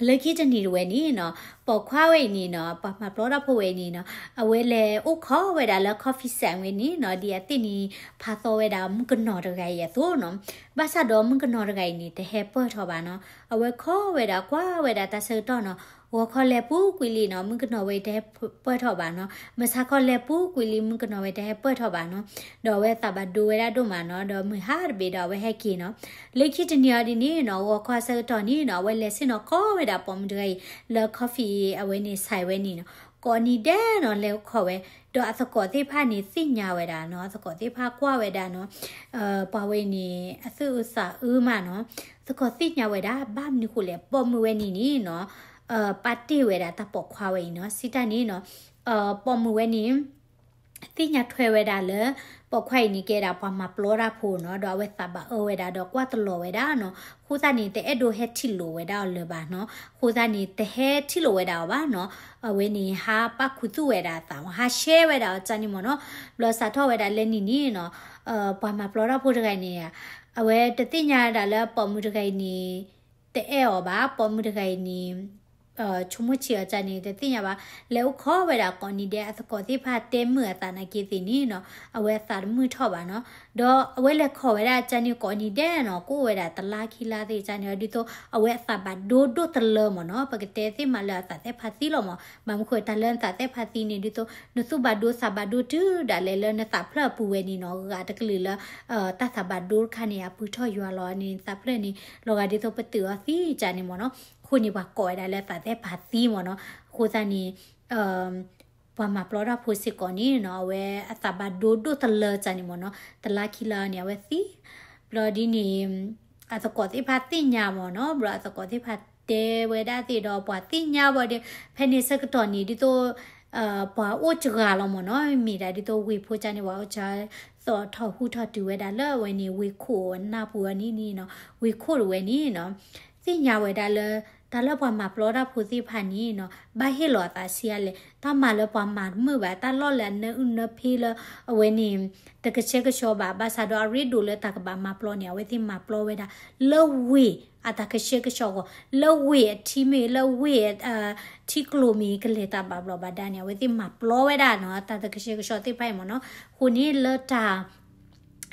လၢခံတနံၤတဝဲန့ၣ်နီၤ ပိာ်ခွါဝဲအံၤန့ၣ်နီၤ ပှၤမၤပျီတၢ်ဖိဝဲအံၤန့ၣ်နီၤ အဝဲလဲၤအိၣ်ခိးဝဲဒၣ်လၢ coffee site ဝဲန့ၣ်နီၤ ဒ်အသ့ၣ်န့ၣ် ဖးသီဝဲဒၣ်မုၣ်ကနီၤတဂၤအံၤအသိးနီၤ. ဘၣ်ဆၣ်ဒီးမုၣ်ကနီၤတဂၤအံၤန့ၣ် တဟဲပၢၢ်ထီၣ်ဘၣ်နီၤ. အဝဲခိးဝဲဒၣ်ကွၢ်ဝဲဒၣ်တၢ်ဆၢကတီၢ်နီၤ ဂီၤခီလဲၤပူၤကွံာ်လံနီၤ မုၣ်ကနီၤဝဲအံၤ တဟဲပၢၢ်ထီၣ်ဘၣ်နီၤ. မုၢ်ဆါခီလဲၤပူၤကွံာ်လံ မုၣ်ကနီၤဝဲအံၤ တဟဲပၢၢ်ထီၣ်ဘၣ်နီၤ. ဒီးအဝဲသးဘၣ်ဒိဝဲဒၣ်ဒိၣ်မးနီၤ ဒီးမုၢ်ဟါတဘ့ၣ်ဒီးအဝဲဟဲက့ၤနီၤ. လၢခံတနံၤအံၤဒ်န့ၣ်နီၤ ဂီၤခီဆၢကတီၢ်န့ၣ်နီၤ အဝဲလဲၤဆ့ၣ်နီၤခိးဝဲဒၣ်ပိာ်မုၣ်တဂၤအံၤ လၢ coffee အဝဲန့ၣ် site ဝဲန့ၣ်နီၤ ကိးနံၤဒဲးနီၤ လဲၤအိၣ်ခိးဝဲ ဒီးအသကိးသ့ၣ်တဖၣ်န့ၣ် သ့ၣ်ညါဝဲဒၣ်နီၤ အသကိးသ့ၣ်တဖၣ်ကွၢ်ဝဲဒၣ်နီၤ ပှၤဝဲအံၤန့ၣ် အသူၣ်အုးသးအုးမးနီၤ. သကိးသ့ၣ်ညါဝဲဒၣ် ဘၣ်မနုၤဃိလဲၣ် ပိာ်မုၣ်ဝဲန့ၣ်န့ၣ်နီၤ ပာ်တ့ၢ်ဝဲဒၣ်တၢ်ပိာ်ခွါဝဲအံၤနီၤ စံးတၢ်န့ၣ်နီၤ ပိာ်မုၣ်ဝဲန့ၣ် သ့ၣ်ညါထွဲဝဲဒၣ်လၢ ပိာ်ခွါအံၤန့ၣ်ကဲဒၣ်ပှၤမၤပျီတၢ်ဖိနီၤ ဒီးအဝဲသးဘၣ်အၢဝဲဒၣ် ဒီးကွၢ်တလီၤဝဲဒၣ်နီၤ. အဃိသတးန့ၣ် တအဲၣ်ဒိးဟဲထံၣ်လိာ်ဝဲဒၣ်အီၤလၢၤဘၣ်နီၤ. အဃိသတးန့ၣ် တဟဲထံၣ်လိာ်ဝဲဒၣ်အီၤဘၣ်နီၤ. အဝဲန့ၣ် ဟးပာ်ခူသူၣ်ဝဲဒၣ်အသး ဟးရှဲဝဲဒၣ်အီၤန့ၣ်မ့ၢ်နီၤ. ဘျီစးထီၣ်ဝဲဒၣ်လၢနံၤန့ၣ်နီၤ ပှၤမၤပျီတၢ်ဖိတဂၤအံၤန့ၣ် အဝဲတသ့ၣ်ညါဒၣ်လၢပိာ်မုၣ်တဂၤအံၤန့ၣ် တအဲၣ်အီၤဘၣ် ပိာ်မုၣ်တဂၤအံၤန့ၣ် ဆိကမိၣ်ဆံးအီၤန့ၣ် တသ့ၣ်ညါဘၣ်. လဲၤအိၣ်ခိးဝဲဒၣ်ကိးနံၤဒဲး အသကိးသ့ၣ်တဖၣ်တဲမုာ်အသးနာ်က့သ့ၣ်န့ၣ်နီၤ အဝဲအသးတမုာ်ထီၣ်ဘၣ်နီၤ. ဒီးအဝဲလဲၤခိးဝဲဒၣ်န့ၣ်ကိးနံၤဒဲးနီၤ ကအိၣ်ဝဲဒၣ်တလါခံလါသ့ၣ်န့ၣ် ဒ်သိးအဝဲအသးဘၣ်ဒိဒိၣ်တလၢမ့ၢ်နီၤ. ပကတဲသ့မးလၢအသးသ့ၣ်ဖးသံလီၤမ့ၢ် ဘၣ်မနုၤဃိတၢ်လၢနသးသ့ၣ်ဖးသံန့ၣ် ဒ်သိးနသူၣ်ဘၣ်ဒိသးဘၣ်ဒိတုၤဒၣ်လဲာ်လၢနသးဖျၢၣ်အပူၤဝဲန့ၣ်နီၤ ဂာ်တကလုာ်လၢ တၢ်သးဘၣ်ဒိတခါန့ၣ် အပှ့ၤထီၣ်ယွၤလီၤန့ၣ် သးဖျၢၣ်န့ၣ် လီၤဂာ်ဒ်သိးပတုာ်အီၤသံန့ၣ်မ့ၢ်နီၤ. အဃိန့ၣ် ပှၤကိးဝဲဒၣ်လၢသးသ့ၣ်ဖးသံမ့ၢ်နီၤ. အဃိသတးန့ၣ် ပှၤမၤပျီတၢ်ဖိစ့ၢ်ကီးန့ၣ်နီၤ အဝဲအသးဘၣ်ဒိဒိၣ်တလၢန့ၣ်မ့ၢ်နီၤ တလါခံလါန့ၣ် အဝဲသံ. ဘျီဒ်န့ၣ် အသကိးသ့ၣ်တဖၣ်သ့ၣ်ညါမ့ၢ်နီၤ ဘျီအသကိးသ့ၣ်တဖၣ်တဲဝဲဒၣ်သ့ၣ်ဒီး ပှၤသ့ၣ်ညါဘၣ်ဒီး ဖဲန့ၣ်ဆၢကတီၢ်န့ၣ် ဒ်သိး ပှၤအိၣ်စှၤလီၤမ့ၢ်နီၤ မ့ၢ်ဒၣ်ဒ်သိးဝ့ၢ်ဖိကၢ်န့ၣ် ပှၤအိၣ်စှၤ သီၣ်ထီၣ်ဟူးထီၣ်တုၤဝဲဒၣ်လၢအဝဲန့ၣ် ဝ့ၢ်ခိၣ်အနၢ်ပူၤအီၤန့ၣ်နီၤ ဝ့ၢ်ခိၣ်တဝဲန့ၣ်နီၤ သ့ၣ်ညါဝဲဒၣ်လၢ တၢ်လၢပှၤမၤပျီတၢ်ဖိသ့ၣ်တဖၣ်န့ၣ်နီၤ ဘၣ်ဟ့ၣ်လီၤအသးဆံးအါလဲၣ် တၢ်မၤလၢပှၤမၤတမုာ်ဘၣ် တၢ်လီၢ်လၢအနၢအုၣ်နၢဖ့လၢ အဝဲန့ၣ် တကဆှဲကဆှီဘၣ် ဘၣ်ဆၣ်ဒီးအရ့ဒိၣ်လၢတၢ်ကဘၣ်မၤပျီန့ၣ် အဝဲသ့ၣ်မၤပျီဝဲဒၣ် လၢဝ့ၢ်အတၢ်ကဆှဲကဆှီအဂီၢ် လၢဝ့ၢ်အထံမ့ၢ် လၢဝ့ၢ် ထံကျိၤမ့ၢ် ကလဲၤတၢ်ဘၣ်ဘျီးဘၣ်ဒါန့ၣ် အဝဲသ့ၣ်မၤပျီဝဲဒၣ်နီၤ တၢ်တကဆှဲကဆှီသ့ၣ်တဖၣ်အံၤမ့ၢ်နီၤ အဃိန့ၣ်လၢတၢ်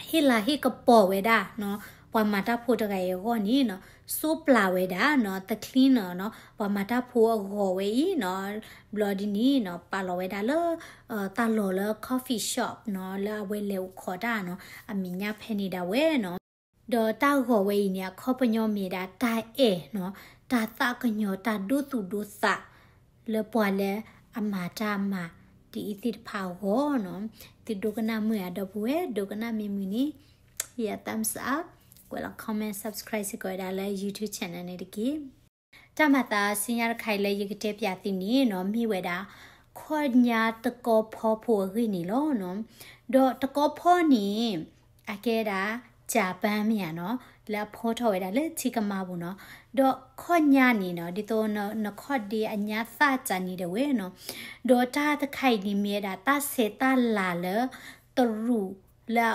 ဟ့ၣ်လၤဟ့ၣ်ကပီၤဝဲဒၣ်နီၤ ပှၤမၤတၢ်ဖိတဂၤအံၤအဂီၢ်န့ၣ်နီၤ စိပျၢ်ဝဲဒၣ်နီၤ တ cleaner နီၤ ပှၤမၤတၢ်ဖိအဂီၤဝဲအံၤနီၤ ဘျီဒ်န့ၣ်နီၤ ပာ်လီၤဝဲဒၣ်လၢ တၢ်လီၢ်လၢ coffee shop နီၤ လၢအဝဲလဲၤအိၣ်ခိးတၢ်နီၤ အမဲာ်ညါဖဲန့ၣ်ဒၣ်ဝဲနီၤ ဒီးတၢ်ဂီၤဝဲအံၤန့ၣ် အခီပညီမ့ၢ်ဒၣ်တၢ်အဲၣ်နီၤ တၢ်သးကညီၤ တၢ်ဒိသူၣ်ဒိသး လၢပှၤလၢအမၤတၢ်မၤ ဒ်အံၤသ့ၣ်တဖၣ်အဂီၢ်နီၤ သုဒိကနၣ်မုာ်ဧါ ဒီပုၢ်ဝဲၢ် ဒိကနၣ်မ့ၢ်မုာ်န့ၣ် ယ thumbs up ကွဲးလီၤ comment subscribe စ့ၢ်ကီးဝဲဒၣ်လၢ YouTube channel န့ၣ်တက့ၢ် တၢ်မၤသးဆူညါတခါအံၤလၢယကတဲပၠးသုန့ၣ်နီၤ မ့ၢ်ဝဲဒၣ် ခီၣ်ညါတကီဖီဖိအဂ့ၢ်န့ၣ်လီၤနီၤ ဒီးတကီဖီန့ၣ် အကဲဒၣ် Japan မ့ၢ်ဧါနီၤ, လၢအဖီထီၣ်ဝဲဒၣ်လၢထံကမါပူၤနီၤ, ဒီးခီၣ်ညါန့ၣ်နီၤ ဒ်သိးနခီၣ်ဒ့အညါသၣ်ကန့ၣ်ဒၣ်ဝဲနီၤ, ဒီးတၢ်တခါအံၤန့ၣ်မ့ၢ်ဝဲဒၣ်တၢ်ဆဲးတၢ်လၤလၢ တရူးလၢ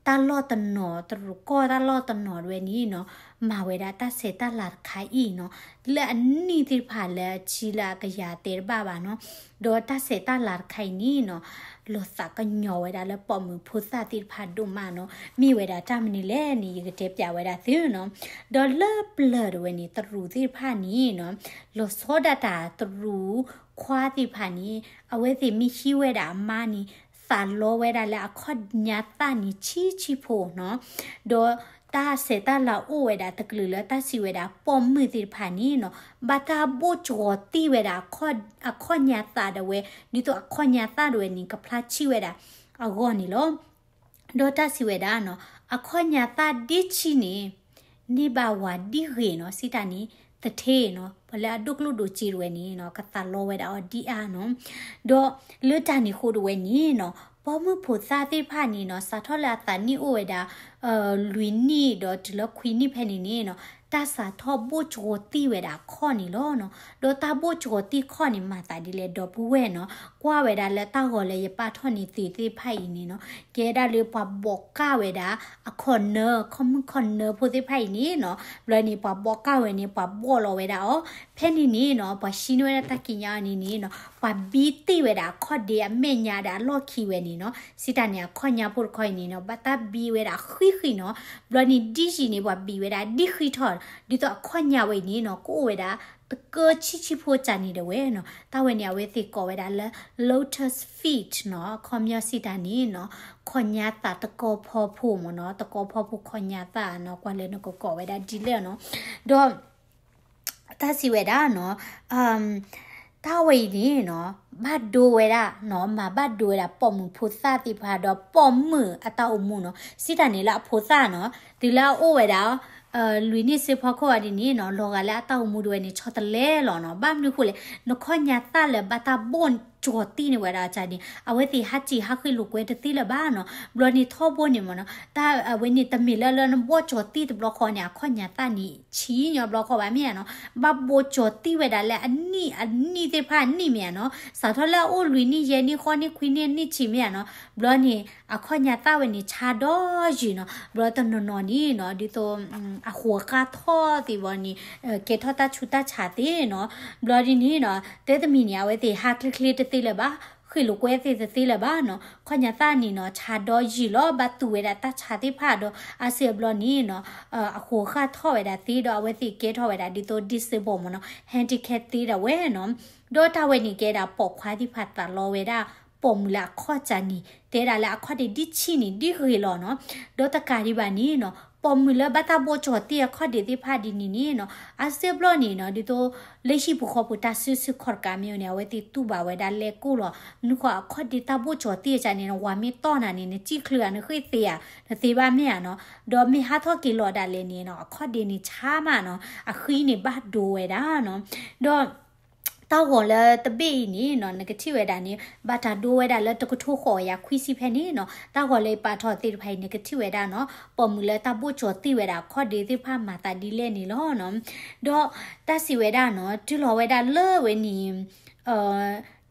တၢ်လီၢ်တနီၤ တရူးကီၢ်တၢ်လီၢ်တနီၤဒၣ်ဝဲန့ၣ်နီၤ, မၤဝဲဒၣ်တၢ်ဆဲးတၢ်လၤတခါအံၤနီၤ, လၢအနံၣ်သ့ၣ်တဖၣ်လၢအဆံလၢအကယၤတဲတဘၣ်ဘၣ်နီၤ, ဒီးတၢ်ဆဲးတၢ်လၤတခါအံၤန့ၣ်နီၤ, လီၤသးကညီၤဝဲဒၣ်လၢပိာ်မုၣ်ဖိသၣ်သ့ၣ်တဖၣ်ဒိၣ်မးနီၤ, မ့ၢ်ဝဲဒၣ်တၢ်မနုၤလဲၣ်န့ၣ် ယကတဲပျးဝဲဒၣ်သုနီၤ, ဒီးလၢပျၢၤဒၣ်ဝဲန့ၣ် တရူးသ့ၣ်တဖၣ်န့ၣ်နီၤ, လီၤဆီဒၣ်တၢ်တရူးခွါသ့ၣ်တဖၣ်န့ၣ် အဝဲသ့ၣ်မ့ၢ်ဟံးဝဲဒၣ်အမါန့ၣ် သးလီဝဲဒၣ်လၢအခီၣ်ညါသၣ်န့ၣ်ဆံးဆံးဖိနီၤ, ဒီးတၢ်ဆဲးတၢ်လၤအိၣ်ဝဲဒၣ်တကလုာ်လၢတၢ်စံးဝဲဒၣ်ပိာ်မုၣ်သ့ၣ်တဖၣ်န့ၣ်နီၤ, ဘၣ်တၢ်ဘိၣ်ကီၤတံၢ်ဝဲဒၣ် အခီၣ်ညါသၣ်ဒၣ်ဝဲ, ဒ်သိးအခီၣ်ညါသၣ်ဒၣ်ဝဲန့ၣ် ကဖျါဆံးဝဲဒၣ်အဂီၢ်န့ၣ်လီၤ. ဒီးတၢ်စံးဝဲဒၣ်နီၤ, အခီၣ်ညါသၣ်ဒ်ဆံးန့ၣ် န့ၢ်ဘၣ်ဝၤဒ်ဂ့ၤနီၤ, စံးတၢ်န့ၣ် သထ့နီၤ, ပှၤလၢအဒိၣ်ကျိၣ်ဒိၣ်စ့ဒၣ်ဝဲန့ၣ်နီၤ ကသးလီဝဲဒၣ်အီၤဒ်အါနီၤ, ဒီးလၢတၢ်န့ၣ်အဃိဒၣ်ဝဲန့ၣ်နီၤ, ပိာ်မုၣ်ဖိသၣ်သ့ၣ်တဖၣ်န့ၣ်နီၤ စးထီၣ်လၢအသးနံၣ်အိၣ်ဝဲဒၣ် လွံၢ်နံၣ်ဒီးတုၤလၢခွံနံၣ်ဖဲန့ၣ်န့ၣ်နီၤ, တၢ်စးထီၣ်ဘိၣ်ကီၤတံၢ်ဝဲဒၣ်အခီၣ်န့ၣ်လီၤနီၤ, ဒီးတၢ်ဘိၣ်ကီၤတံၢ်ခီၣ်န့ၣ် မၤသးဒ်လဲၣ်ဒီပုၢ်ဝဲၢ်နီၤ, ကွၢ်ဝဲဒၣ်လၢတၢ်ဂီၤလၢယပာ်ထီၣ်န့ၢ်သုသ့ၣ်တဖၣ်အံၤန့ၣ်နီၤ, ကဲဒၣ်လၢပှၤဘိးကၢ်ဝဲဒၣ် အခီၣ်နၢ ခီၣ်မုၣ်ခီၣ်နၢဖိသ့ၣ်တဖၣ်အံၤန့ၣ်နီၤ, ဘျီန့ၣ် ပှၤဘိးကၢ်ဝဲန့ၣ် ပှၤဘိးလီၤဝဲဒၣ်အီၤ, ဖဲန့ၣ်န့ၣ်နီၤ ပှၤဟံးန့ၢ်ဝဲဒၣ်တၢ်ကံးညာ်အီၤန့ၣ်န့ၣ်နီၤ, ပှၤဘံတ့ၢ်ဝဲဒၣ်အခီၣ်ဒ့အမဲာ်ညါဒီးအလီၢ်ခံဝဲန့ၣ်နီၤ, စံးတၢ်န့ၣ် အခီၣ်ညါဖိတခီအံၤန့ၣ်နီၤ ဘၣ်တၢ်ဘံဝဲဒၣ်ဃံဃံနီၤ, ဘျီန့ၣ် ဒ်ယံာ်န့ၣ် ပှၤဘံဝဲဒၣ်ဒ်ဃံထီၣ်, ဒ်သိးအခီၣ်ညါဝဲအံၤန့ၣ်နီၤ ကအိၣ်ဝဲဒၣ် တကၢဆံးဆံးဖိကန့ၣ်ဒၣ်ဝဲနီၤ, တၢ်ဝဲန့ၣ် အဝဲသ့ၣ်ကိးဝဲဒၣ်လၢ lotus feet နီၤ, ခီပညီစံးတၢ်န့ၣ်နီၤ, ခီၣ်ညါသၣ်တကီဖီဖိမ့ၢ်နီၤ, တကီဖီဖိခီၣ်ညါသၣ်နီၤ, ကွၢ်လၢနကကိးဝဲဒၣ်ဒ်လဲၣ်နီၤ, ဒီး တၢ်စံးဝဲဒၣ်နီၤ, တၢ်ဝဲအံၤန့ၣ်နီၤ ဘၣ်ဒိဝဲဒၣ်နီၤ, မၤဘၣ်ဒိဝဲဒၣ်ပိာ်မုၣ်ဖိသၣ်သ့ၣ်တဖၣ်ဒီးပိာ်မုၣ်အတၢ်အိၣ်မူနီၤ, စံးတၢ်န့ၣ်လၢအဖိသၣ်နီၤ, တုၤလၢအအိၣ်ဝဲဒၣ် လွံၢ်နံၣ်ဆံဖီခိၣ်အီၤဒ်န့ၣ်နီၤ, လီၤဂာ်လၢအတၢ်အိၣ်မူဒၣ်ဝဲန့ၣ် ဆီတလဲလီၤနီၤ, ဘၣ်မနုၤဃိလဲၣ်, နခီၣ်ညါသၣ်လၢဘၣ်တၢ်ဘိၣ်ကီၤတံၢ်န့ၢ်ဝဲဒၣ်ကန့ၣ် အဝဲသ့ၣ်ဟးစံးဟးဃ့ၢ်လိာ်ကွဲတသ့လၢၤဘၣ်နီၤ, ဘျီန့ၣ်ထီဘိန့ၣ်မ့ၢ်နီၤ, တၢ်အဝဲန့ၣ်တမ့ၢ်လၢလၢနဘိၣ်ကီၤတံၢ်တဘျီဃီန့ၣ် အခီၣ်ညါသၣ်န့ၣ် ဆံးညီဘျီဃီဘၣ်မ့ၢ်ဧါနီၤ, ဘၣ်ဘိၣ်ကီၤတံၢ်ဝဲဒၣ်လၢအနံၣ်အနံၣ်သ့ၣ်တဖၣ်အနံၣ်မ့ၢ်ဧါနီၤ, စးထီၣ်လၢအအိၣ်လွံၢ်နံၣ် ယဲၢ်နံၣ် ဃိးနံၣ် ခွံနံၣ် နံၣ်ဆံးမ့ၢ်ဧါနီၤ, ဘျီန့ၣ် အခီၣ်ညါသၣ်ဝဲန့ၣ် ဆါဒီးယံာ်နီၤ, ဘျီတနီၤနီၤန့ၣ်နီၤ ဒ်သိး အဃိးဃၣ်ထီၣ်သ့ၣ်ဘီန့ၣ် ကဲထီၣ်တၢ်ဆူးတၢ်ဆါသ့ၣ်နီၤ, ဘျီဒ်န့ၣ်နီၤ တၢ်တမံၤန့ၣ် အဝဲသ့ၣ်ဟးချ့ချ့တသ့လၢၤဘၣ်, ဃ့ၢ်လိာ်ကွဲသ့ၣ်တသ့လၢၤဘၣ်နီၤ, ခီၣ်ညါသၣ်န့ၣ်နီၤ ဆါဒီးယံာ်လီၤ, ဘၣ်သူဝဲဒၣ်တၢ်ဆါသ့ၣ်တဖၣ်ဒီး အါစုအါဘျီန့ၣ်နီၤ အဃိးဃၣ်ထီၣ်ဝဲဒၣ်သ့ဒီး အဝဲသ့ၣ်ကဲထီၣ်ဝဲဒၣ်ဒ်သိး disabled မ့ၢ်နီၤ, handicap သ့ဒၣ်ဝဲနီၤ, ဒီးတၢ်ဝဲန့ၣ်ကဲဒၣ်ပိာ်ခွါသ့ၣ်တဖၣ်သးလီဝဲဒၣ် ပိာ်မုၣ်လၢအခီၣ်ကန့ၣ် တဲဒၣ်လၢအခီၣ်ဒ့ဒ်ဆံးန့ၣ် ဒ်ဂ့ၤလီၤနီၤ, ဒီးတကးဒံးဘၣ်န့ၣ်နီၤ ပိာ်မုၣ်လၢဘၣ်တၢ်ဘိၣ်ကၠီၤတံၢ်အခီၣ်ဒ့သ့ၣ်တဖၣ်ဒ်န့ၣ်န့ၣ်နီၤ အါစုအါဘျီန့ၣ်နီၤ ဒ်သိး လၢဟံၣ်ပူၤဃီပူၤတၢ်စုဆူၣ်ခီၣ်တကးမ့ၢ်န့ၣ် အဝဲသ့ၣ်တူၢ်ဘၣ်ဝဲဒၣ်လဲၣ်ကိၢ်လီၤ, မနုၤဃိအခီၣ်ဒ့တၢ်ဘိၣ်ကၠီၤတံၢ်အကန့ၣ် ဝၤမ့ၢ်တီၢ်နၤန့ၣ် နစံၣ်ချုးဧါ နဃ့ၢ်သ့ဧါတသ့ဘၣ်မ့ၢ်ဧါနီၤ, ဒီးမ့ၢ်ဟးထီၣ်က့ၤလီၤဒၣ်လဲာ်န့ၣ်နီၤ အခီၣ်ဒ့န့ၣ်ဆါမးနီၤ အဃံန့ၣ်ဘၣ်ဒိဝဲဒၣ်နီၤ, ဒီး တၢ်ဂီၤလၢတဘ့ၣ်အံၤန့ၣ်နီၤ နကထံၣ်ဝဲဒၣ်န့ၣ် ဘၣ်တၢ်ဒိဝဲဒၣ်လၢတကထိဃိးကယၤခွံဆံဖဲန့ၣ်နီၤ တၢ်ဂီၤလၢယပာ်ထီၣ်သ့ၣ်တဖၣ်အံၤ နကထံၣ်ဝဲဒၣ်နီၤ ပိာ်မုၣ်လၢတၢ်ဘိၣ်ကၠီၤတံၢ်ဝဲဒၣ်အခီၣ်ဒ့သ့ၣ်တဖၣ်မၤသးဒ်လဲၣ်န့ၣ်လီၤနီၤ, ဒီးတၢ်စံးဝဲဒၣ်နီၤ တုၤလီၤဝဲဒၣ်လၢဝဲန့ၣ်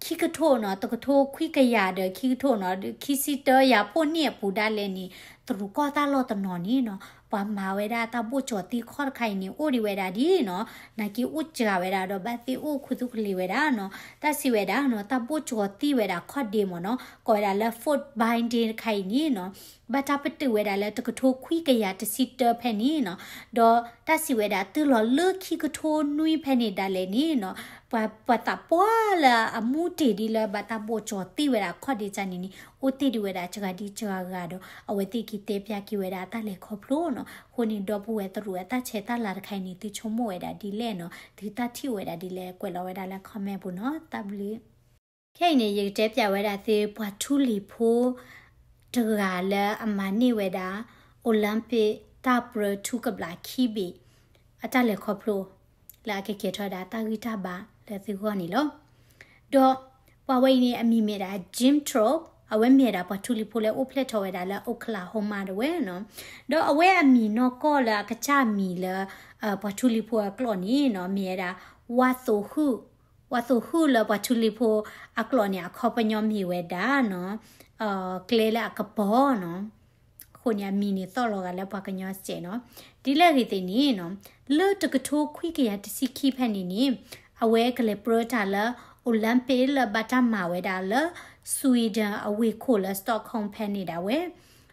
ခံကထိနီၤ တကထိခွံကယၤဒီးခံကထိနီၤ ခံဆံတၢယၤဖှိၣ်န့ၣ်အပူၤဒၣ်လဲာ်န့ၣ် တရူးကီၢ်တၢ်လီၢ်တနီၤန့ၣ်နီၤ ပှၤမၤဝဲဒၣ်တၢ်ဘိၣ်ကၠီၤတံၢ်ခီၣ်တခါအံၤန့ၣ် အိၣ်ဒံးဝဲဒၣ်ဒ်နီၤ နာ်က့အိၣ်စှၤဝဲဒၣ်ဒီးဘၣ်သ့ၣ်အိၣ်ခူသူၣ်ကလ့ၤဝဲဒၣ်နီၤ တၢ်စံးဝဲဒၣ်နီၤ တၢ်ဘိၣ်ကၠီၤတံၢ်ဝဲဒၣ်ခီၣ်ဒ့မ့ၢ်နီၤ ကိးဝဲဒၣ်လၢ foot binding တခါအံၤန့ၣ်နီၤ ဘၣ်တၢ်ပတုာ်ဝဲဒၣ်လၢတကထိခွံကယၤတဆံတၢဖဲန့ၣ်နီၤ ဒီးတၢ်စံးဝဲဒၣ်တုၤလီၤလၢခံကထိနွံဖဲန့ၣ်ဒၣ်လဲာ်န့ၣ်နီၤ ပှၤ ပှၤသးပှၢ်လၢအမူတ့ၢ်ဒ်လၢဘၣ်တၢ်ဘိၣ်ကၠီၤတံၢ်ဝဲဒၣ်ခီၣ်ဒ့ကန့ၣ်န့ၣ် အိၣ်တ့ၢ်ဒံးဝဲဒၣ်စှၤဒံးစှၤဂၤဒီး အဝဲသ့ၣ်က့ၤတဲဖျါက့ၤဝဲဒၣ်တၢ်လဲၤခီဖျိနီၤ အဃိန့ၣ် ဒီပုၢ်ဝဲၢ်တရူးအတၢ်ဆဲးတၢ်လၤတခါအံၤန့ၣ် သုဆိကမိၣ်ဝဲဒၣ်ဒ်လဲၣ်နီၤ သုတၢ်ထံၣ်အိၣ်ဝဲဒၣ်ဒ်လဲၣ် ကွဲးလီၤဝဲဒၣ်လၢ comment ပူၤနီၤ တၢ်ဘျုး ခဲအံၤန့ၣ် ယကတဲပျးဝဲဒၣ်သု ပှၤထူလံၤဖိတဂၤလၢအမၤန့ၢ်ဝဲဒၣ် Olympic တၢ်ပြၢထူကဘျးခံဘ့ၣ် အတၢ်လဲၤခီဖျိ လၢအကကဲထီၣ်ဝဲဒၣ်တၢ်ဂံၢ်တၢ်ဘါလၢသုဂီၢ်န့ၣ်လီၤ. ဒီးပှၤဝဲအံၤန့ၣ် အမံၤမ့ၢ်ဒၣ် Jim Thorpe အဝဲမ့ၢ်ဝဲဒၣ်ပှၤထူလံၤဖိလၢအိၣ်ဖျဲၣ်ထီၣ်ဝဲဒၣ်လၢ Oklahoma တဝဲနီၤ. ဒီးအဝဲအမံၤနီၢ်ကီၢ်လၢအကစၢ်မံၤလၢ ပှၤထူလံၤဖိအကျိာ်န့ၣ်နီၤ မ့ၢ်ဝဲဒၣ် ဝါသိးဟုၣ်, ဝါသိးဟုၣ်လၢပှၤထူလံၤဖိအကျိာ်န့ၣ် အခီပညီမ့ၢ်ဝဲဒၣ်နီၤ ကျဲလၢအကပီၤနီၤ. အဃိန့ၣ် အမံၤန့ၣ်သီၣ်လီၤဂာ်လၢပှၤကညီစဲးနီၤ. ဒ်လဲၣ်ဂ့ၤသ့ၣ်န့ၣ်နီၤ လၢတကထိခွံကယၤတဆံခံဖဲန့ၣ်န့ၣ် အဝဲကလဲၤပြၢတၢ်လၢ Olympic လၢဘၣ်တၢ်မၤဝဲဒၣ်လၢ Sweden အဝ့ၢ်ခိၣ်လၢ Stockholm ဖဲန့ၣ်ဒၣ်ဝဲ,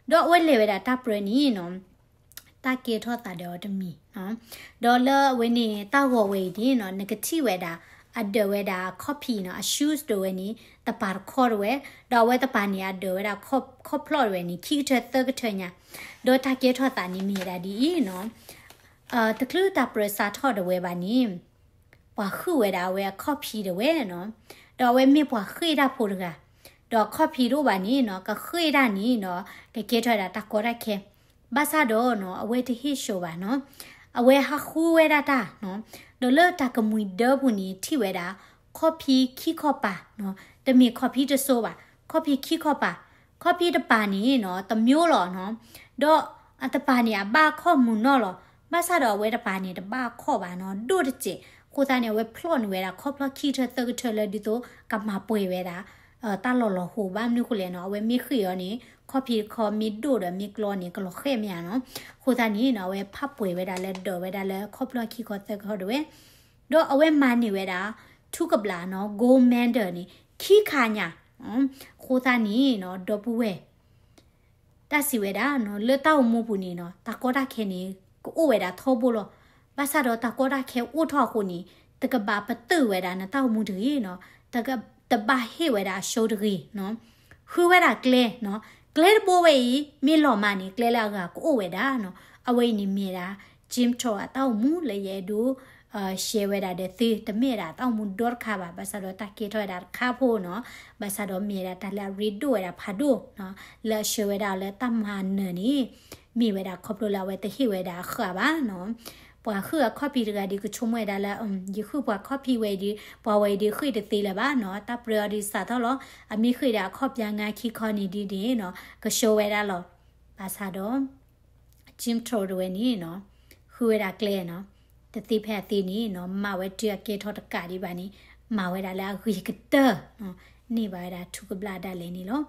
ဒီးအဝဲလဲၤဝဲဒၣ်တၢ်ပြၢန့ၣ်နီၤ တၢ်ကဲထီၣ်သးဒီးအီၤတမံၤနီၤ. ဒီးလၢအဝဲန့ၣ် တၢ်ဂီၤဝဲအံၤန့ၣ်နီၤ နကထံၣ်ဝဲဒၣ် အဒၢးဝဲဒၣ်ခီၣ်ဖံးနီၤ အ shoes တဝဲန့ၣ် တပၤတခီၣ်တဝဲ, ဒီးအဝဲတပၤန့ၣ် အဒၢးဝဲဒၣ်ခီၣ်ဖျီၣ်တဝဲန့ၣ် ခံကထၢသၢကထၢညါ, ဒီးတၢ်ကဲထီၣ်သးန့ၣ်မ့ၢ်ဝဲဒၣ်ဒ်အံၤနီၤ တချုးတၢ်ပြၢစးထီၣ်တဝဲဘၣ်န့ၣ် ပှၤဟုၣ်ဝဲဒၣ်အဝဲအခီၣ်ဖံးတဝဲနီၤ, ဒီးအဝဲမ့ၢ်ပှၤဃ့ၢ်တၢ်ဖိတဂၤ, ဒီးအခီၣ်ဖံးတအိၣ်ဘၣ်န့ၣ်နီၤ ကဃ့ၢ်တၢ်န့ၣ်နီၤ ကကဲထီၣ်ဝဲဒၣ်တၢ်ကီတၢ်ခဲ, ဘၣ်ဆၣ်ဒီးနီၤ အဝဲတဟ့ၣ်ဆှီဘၣ်နီၤ, အဝဲဟးဃုဝဲဒၣ်တၢ်နီၤ, ဒီးလၢတၢ်ကမှံၤဒၢပူၤန့ၣ် ထံၣ်ဝဲဒၣ် ခီၣ်ဖံးခံခီၣ်ပၤနီၤ, တမ့ၢ်ခီၣ်ဖံးတစိၤဘၣ်, ခီၣ်ဖံးခံခီၣ်ပၤ, ခီၣ်ဖံးတပၤန့ၣ်နီၤ တမျိုးလီၤနီၤ, ဒီးအတပၤန့ၣ် အဘၣ်အခီၣ်မုၢ်နီၢ်လီၤ, ဘၣ်ဆၣ်ဒီးအဝဲတပၤန့ၣ် တဘၣ်အခီၣ်ဘၣ်နီၤ ဒိၣ်တစဲး, အဃိသတးန့ၣ် အဝဲဖျီၣ်န့ၢ်ဝဲဒၣ်ခီၣ်ဖျီၣ်ခံထၢသၢကထၢလၢဒ်သိး ကမၤပှဲၤဝဲဒၣ် တၢ်လီၢ်လီၤဟိ ဘၣ်မနုၤဃိလဲၣ်နီၤ အဝဲမ့ၢ်ဃ့ၢ်အီၤန့ၣ် ခီၣ်ဖံးတခီမ့ၢ်ဒိၣ်ဒီးမ့ၢ်ကျီန့ၣ် ကလီၤဃဲၣ်မ့ၢ်ဧါနီၤ, အဃိသတးန့ၣ်နီၤ အဝဲဖးပှဲၤဝဲဒၣ်လၢဒၢးဝဲဒၣ်လၢခီၣ်ဖျီၣ်ခံခီသၢခီၣ်တဝဲ, ဒီးအဝဲမၤန့ၢ်ဝဲဒၣ် ထူကဘျးနီၤ gold medal န့ၣ် ခံခါညါ, အဃိသတးန့ၣ်နီၤ ဒီပုၢ်ဝဲၢ် တၢ်စံးဝဲဒၣ်နီၤ လၢတၢ်အိၣ်မူပူၤန့ၣ်နီၤ တၢ်ကီတၢ်ခဲန့ၣ် ကအိၣ်ဝဲဒၣ်ထီဘိလီၤ. ဘၣ်ဆၣ်ဒီးတၢ်ကီတၢ်ခဲအိၣ်ထီၣ်အဃိန့ၣ် တကဘၣ်ပတုာ်ဝဲဒၣ်နတၢ်အိၣ်မူတဂ့ၤနီၤ, တက, တဘၣ်ဟ့ၣ်ဝဲဒၣ်အရှုံးတဂ့ၤနီၤ, ဃုဝဲဒၣ်ကျဲနီၤ, ကျဲတဘိဝဲအံၤ မ့ၢ်လီၤမၢ်န့ၣ် ကျဲလၢအဂၤကအိၣ်ဝဲဒၣ်နီၤ, အဝဲအံၤန့ၣ်မ့ၢ်ဒၣ် Jim Thorpe အတၢ်အိၣ်မူလၢယအဲၣ်ဒိး share ဝဲဒၣ်ဒီးသု တမ့ၢ်ဒၣ်တၢ်အိၣ်မူဒီတခါဘၣ်, ဘၣ်ဆၣ်ဒီးတၢ်ကဲထီၣ်ဝဲဒၣ်တခါဖိနီၤ, ဘၣ်ဆၣ်ဒီးမ့ၢ်ဝဲဒၣ်တၢ်လၢအရ့ဒိၣ်ဝဲဒၣ်ဖးဒိၣ်နီၤ, လၢအ share ဝဲဒၣ်လၢတၢ်မၤနၢၤန့ၣ် မ့ၢ်ဝဲဒၣ်ခီဖျိလၢအဝဲတဟ့ၣ်ဝဲဒၣ်အဃၢၤဘၣ်နီၤ, ပှၤဟုၣ်အခီၣ်ဖံးတဂၤဒီးကဆိကမိၣ်ဝဲဒၣ်လၢ ယဟုၣ်ပှၤခီၣ်ဖံးဝဲအံၤဒီး ပှၤဝဲအံၤဒီးဃ့ၢ်တသ့လၢၤဘၣ်နီၤ, တၢ်ပြၢအီၤဒီးစးထီၣ်လီၤ, အမ့ၢ်ဃ့ၢ်ဒီးအခီၣ်ဖံးအါခံခီန့ၣ်ဒ်န့ၣ်နီၤ ကရှုံးဝဲဒၣ်လီၤ, ဘၣ်ဆၣ်ဒီး Jim Thorpe တဝဲန့ၣ်နီၤ ဃုဝဲဒၣ်ကျဲနီၤ, တသ့ဖဲအသ့န့ၣ်နီၤ မၤဝဲတုၤအကဲထီၣ်တကးဒံးဘၣ်န့ၣ် မၤဝဲဒၣ်လၢအဂ့ၤကတၢၢ်နီၤ, န့ၢ်ဘၣ်ဝဲဒၣ်ထူကဘျးဒၣ်လဲာ်န့ၣ်လီၤ.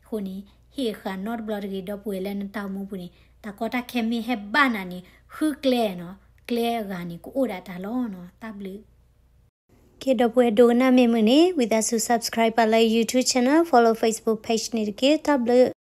အဃိန့ၣ် ဟ့ၣ်အဃၢၤနီတဘျီတဂ့ၤ ဒီပုၢ်ဝဲၢ်လၢနတၢ်အိၣ်မူပူၤန့ၣ် တၢ်ကီတၢ်ခဲမ့ၢ်ဟဲဘၣ်နၤန့ၣ် ဃုကျဲနီၤ, ကျဲအဂၤန့ၣ် ကအိၣ်ဒၣ်တၢ်လီၤနီၤ, တၢ်ဘျုး ကဲ ဒီပုၢ်ဝဲၢ်ဒိကနၣ်မ့ၢ်မုာ်န့ၣ် ဝံသးစူၤ subscribe ပာ်လၢ YouTube channel, follow Facebook page န့ၣ်တက့ၢ်. တၢ်ဘျုး